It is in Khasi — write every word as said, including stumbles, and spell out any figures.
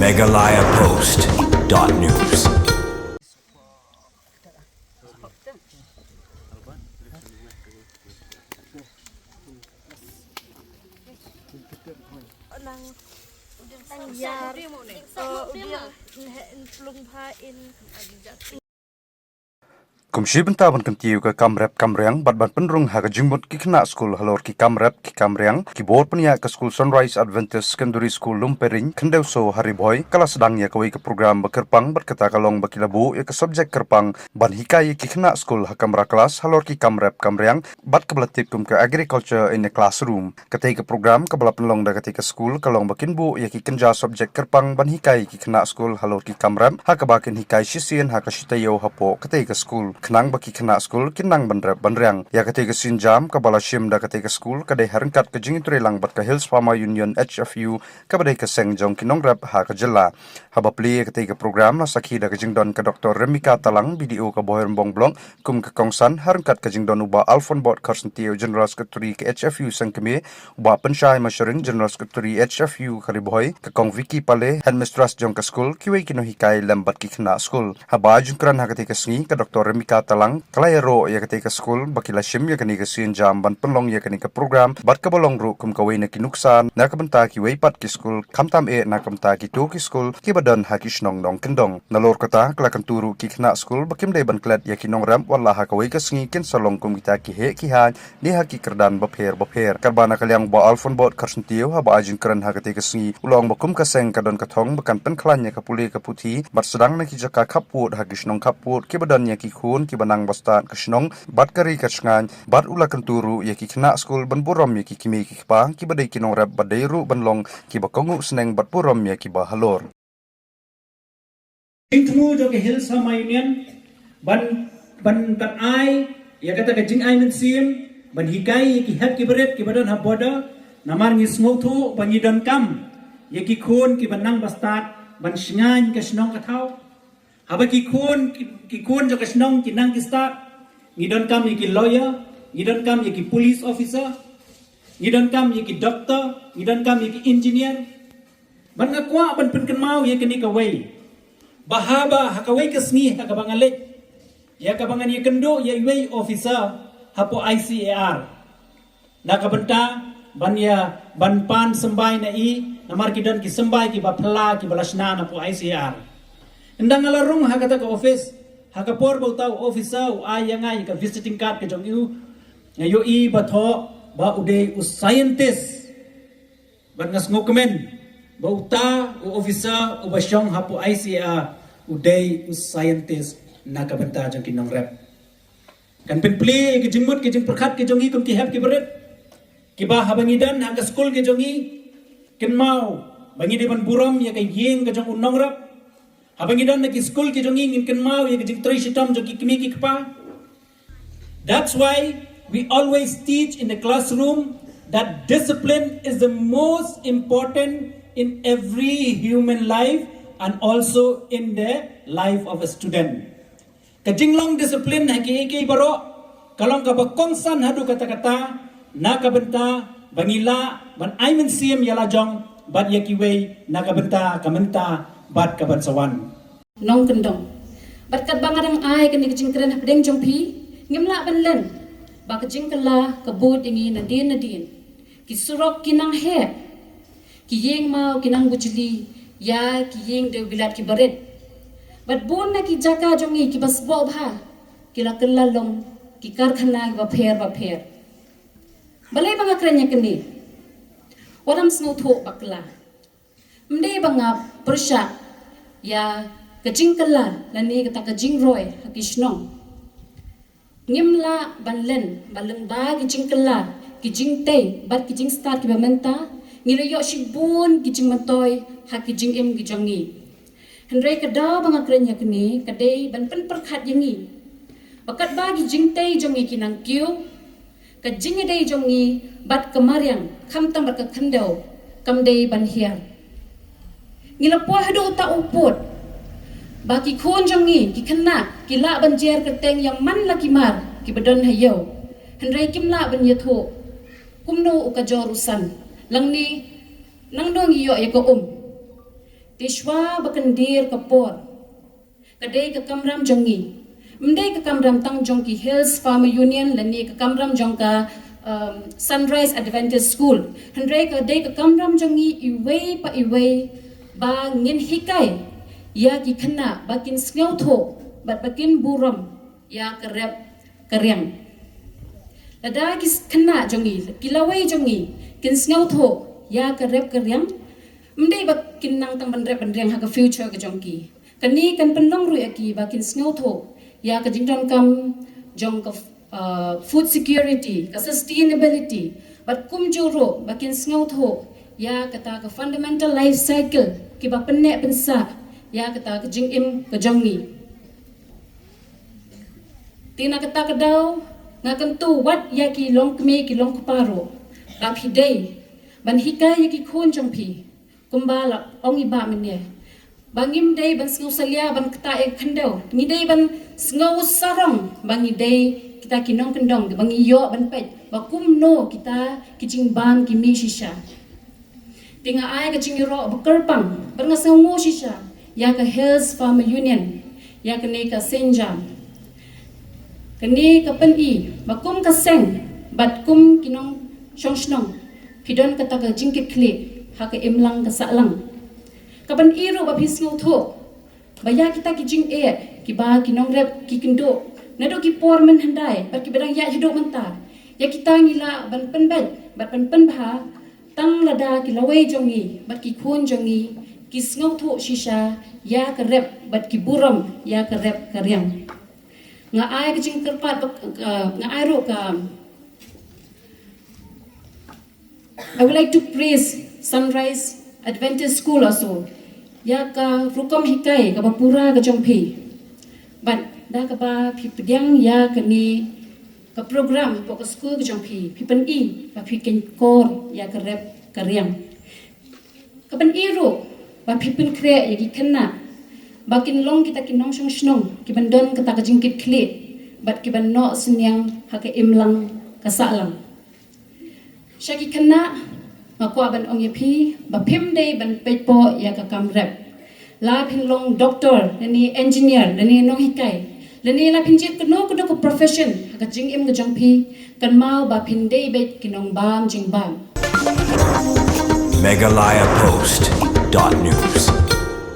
Meghalaya Post dot news. Kum shi bynta ban kyntiew ka kam rep kam riang bad ban pynrung ha ka jingmut ki khynnah skul halor ki kam rep ki kam riang, ki bor pynïaid ka skul Sunrise Adventist Secondary School Lumpering, Khyndew Soo ha Ri Bhoi, ka la sdang ïa kawei ka program ba kyrpang bad kata ka long ba ki la buh ïa ka subject kyrpang ban hikai ïa ki khynnah skul ha kamra klas halor ki kam rep kam riang, bad kaba la tip kum ka Agriculture in a Classroom. Katei ka program kaba la pynlong da katei ka skul ka long ba kin buh ïa ki kynja subject kyrpang ban hikai ïa ki khynnah skul halor ki kam rep, ha kaba kin hikai shisien ha ka shi taïew hapoh katei ka skul, khnang ba ki khynnah skul kin nang ban rep ban riang. Ïa katei ka sienjam kaba la shim da katei ka skul ka dei ha ryngkat ka jingïatreilang bad ka Hills Farmer Union, H F U, kaba dei ka seng jong ki nongrep ha ka jylla. Haba plie ïa katei ka program la sakhi da ka jingdon ka Doctor Remika Talang, B D O ka Bhoirymbong Block, kum ka kongsan, ha ryngkat ka jingdon u Bah Alphonbot Kharsyntiew, General Secretary ka H F U Sengkmie, u Bah Pynshai Masharing, General Secretary H F U ka Ri Bhoi, ka Kong Vicky Pale, Headmistress jong ka skul, kiwei ki nonghikai lem bad ki khynnah skul. Haba ai jingkren ha katei ka sngi, ka Doctor Remika Talang ka la ïaroh ïa katei ka skul ba ki la shim ïa kane ka sienjam ban pynlong ïa kane ka program bad kaba long ruh kum kawei na ki nuksa na ka bynta kiwei pat ki skul, khamtam eh na ka bynta kito ki skul kiba don ha ki shnong nongkyndong. Nalor kata, ka la kyntu ruh ki khynnah skul ba kim dei ban klet ïa ki nongrep wat la ha kawei ka sngi, kin sa long kum kita ki heh ki haiñ ne ha ki kyrdan bapher bapher. Katba na ka liang u Bah Alphonbot Kharsyntiew haba ai jingkren ha katei ka sngi u la ong ba kum ka seng ka don ka thong ba kan pynkhlaiñ ïa ka pule ka puthi bad sdang na ki jaka khappud ha ki shnong khappud kiba don ïa ki khun kiba nang bastad ka shnong bad ka ri ka jingngeit, bad u la kyntu ruh ïa ki khynnah skul ban burom ïa ki kmie ki kpa kiba dei ki nongrep bad dei ruh ban long kiba kohnguh sneng bad burom ïa kiba halor. Jingthmu jong ka Hills Farmer Union ban, ban, ban ai ïa kata ka jingai mynsiem ban hikai ïa ki hep ki barit kiba don ha border, namar ngi sngewthuh ba ngi donkam ïa ki khun kiba nang bastad ban shngaiñ ka shnong ka thaw. Haba ki khun, ki, ki khun jong ka shnong ki nang ki stad, ngi donkam ïa ki lawyer, ngi donkam ïa ki police officer, ngi donkam ïa ki doctor, ngi donkam ïa ki engineer. Bad nga kwah ban pynkynmaw ïa kane kawei, ba haba ha kawei ka sngi ha kaba nga leit, ïa kaba ngan ïakynduh ïa iwei officer hapoh I C A R, na ka bynta ban ïa, ban pan symbai na i, namar ki don ki symbai kiba phylla kiba la shna napoh I C A R. Ynda nga la rung ha kata ka office, ha ka por ba uta u officer u ai ïa nga ïa ka visiting card ka jong u, nga ïohi ba thoh ba u dei u scientist. Bad nga sngewkmen ba uta u officer uba shong hapoh I C A R u dei u scientist na ka bynta jong ki nongrep. Kan pynplie ïa ki jingmut ki jingpyrkhat ki jong ngi kum ki hep ki barit, kiba haba ngi don ha ka skul ki jong ngi, kynmaw ba ngi dei ban burom ïa ka ïing ka jong u nongrep. Haba ngi don ha ki skul ki jong ngi, ngin kynmaw ïa ka jingtrei shitom jong ki kmie ki kpa. That's why we always teach in the classroom that discipline is the most important in every human life and also in the life of a student. Ka jinglong discipline ha kiei kiei baroh ka long kaba kongsan haduh katta katta na ka bynta ba ngi lah ban ai mynsiem ïa la jong bad ïa kiwei na ka bynta ka mynta bad ka ban sa wan. Nongkyndong. Bad katba nga dang ai kane ka jingkren hapdeng jong phi, ngim lah ban len ba ka jingkylla ka bud ïa ngi nadien nadien. Ki surok ki nang heh, ki ïing maw ki nang bujli ïa ki ïing dewbilat ki barit. Bad bun na ki jaka jong ngi kiba sboh bha ki la kylla long ki karkhana kiba pher bapher. Balei ba nga kren ïa kane? Wat ym sngewthuh bakla. Ym dei ba nga pyrshah ïa ka jingkylla lane kata ka jingroi ha ki shnong. Ngim lah ban len ba lyngba ki jingkylla, ki jingtei bad ki jingstad kiba mynta, ngi la ïoh shibun ki jingmyntoi ha ki jingim ki jong ngi. Hynrei ka daw ba nga kren ïa kane ka dei ban pynpyrkhat ïa ngi ba katba ki jingtei jong ngi ki nang kiew, ka jingïadei jong ngi bad ka mariang khamtam bad ka khyndew kam dei ban hiar. Ngi la poi haduh uta u pud ba ki khun jong ngi ki khynnah ki lah ban jer kyrteng ïa man la ki mar kiba don ha ïew, hynrei kim lah ban ïathuh kumno u ka jor u san, lane nangno ngi ïoh ïa ka um. Te shwa ba kyndir ka por, ka dei ka kamram jong ngi. Ym dei ka kamram tang jong ki Hills Farmer Union lane ka kamram jong ka um, Sunrise Adventist School. Hynrei ka dei ka kamram jong ngi iwei pa iwei ba ngin hikai ïa ki khynnah ba kin sngewthuh bad ba kin burom ïa ka rep ka riang. Lada ki khynnah jong ngi, ki lawei jong ngi kin sngewthuh ïa ka rep ka riang, ym dei ba kin nang tang ban rep ban riang ha ka future ka jong ki. Kane kan pynlong ruh ïa ki ba kin sngewthuh ïa ka jingdonkam jong ka uh, food security, ka sustainability, bad kumjuh ruh ba kin sngewthuh ïa kata ka fundamental life cycle kiba pynneh pynsah ïa kata ka jingim ka jong ngi. Te na kata ka daw nga kyntu wat ïa ki longkmie ki longkpa ruh ba phi dei ban hikai ïa ki khun jong phi kumba la ong i Bah mynne. Ba ngim dei ban sngew salia ban ktah ïa ka khyndew. Ngi dei ban sngew sarong ba ngi dei kita ki nongkyndong ba ngi ïoh ban peit ba kumno kita ki jingbam ki mih shisha. Te nga ai ka jingïaroh ba kyrpang bad nga sngewnguh shisha ïa ka Hills Farmer Union, ïa kane ka synjam. Kane ka pyni ba kum ka seng bad kum ki nongshong shnong phi don kata ka jingkitkhlieh ha ka imlang ka sahlang. Ka pyni ruh ba phi sngewthuh ba ïa kita ki jingeh kiba ki nongrep ki kynduh naduh ki por mynhyndai bad kiba dang ïaid haduh mynta, ïa kita ngi lah ban pynbeit bad ban pynbha tang lada ki lawei jong ngi bad ki khun jong ngi ki sngewthuh shisha ïa ka rep bad ki burom ïa ka rep ka riang. Nga ai ka jingkyrpad, uh, nga ai ruh ka, I would like to praise Sunrise Adventist School also ïa ka rukom hikai kaba pura ka jong phi. Bad da kaba phi pdiang ïa kane ka program hapoh ka skul ka jong phi, phi pyni ba phi khein kor ïa ka rep ka riang. Ka pyni ruh ba phi pynkhreh ïa ki khynnah ba kin long kita ki nongshong shnong kiban don kata ka jingkitkhlieh bad kiban noh synñiang ha ka imlang ka sahlang. Sha ki khynnah, nga kwah ban ong ïa phi ba phim dei ban peit poh ïa ka kam rep. La phin long doktor lane engineer lane nonghikai lane la phin jied kano kano ka profession ha ka jingim ka jong phi, kynmaw ba phin dei beit ki nongbam jingbam. Meghalaya Post dot news.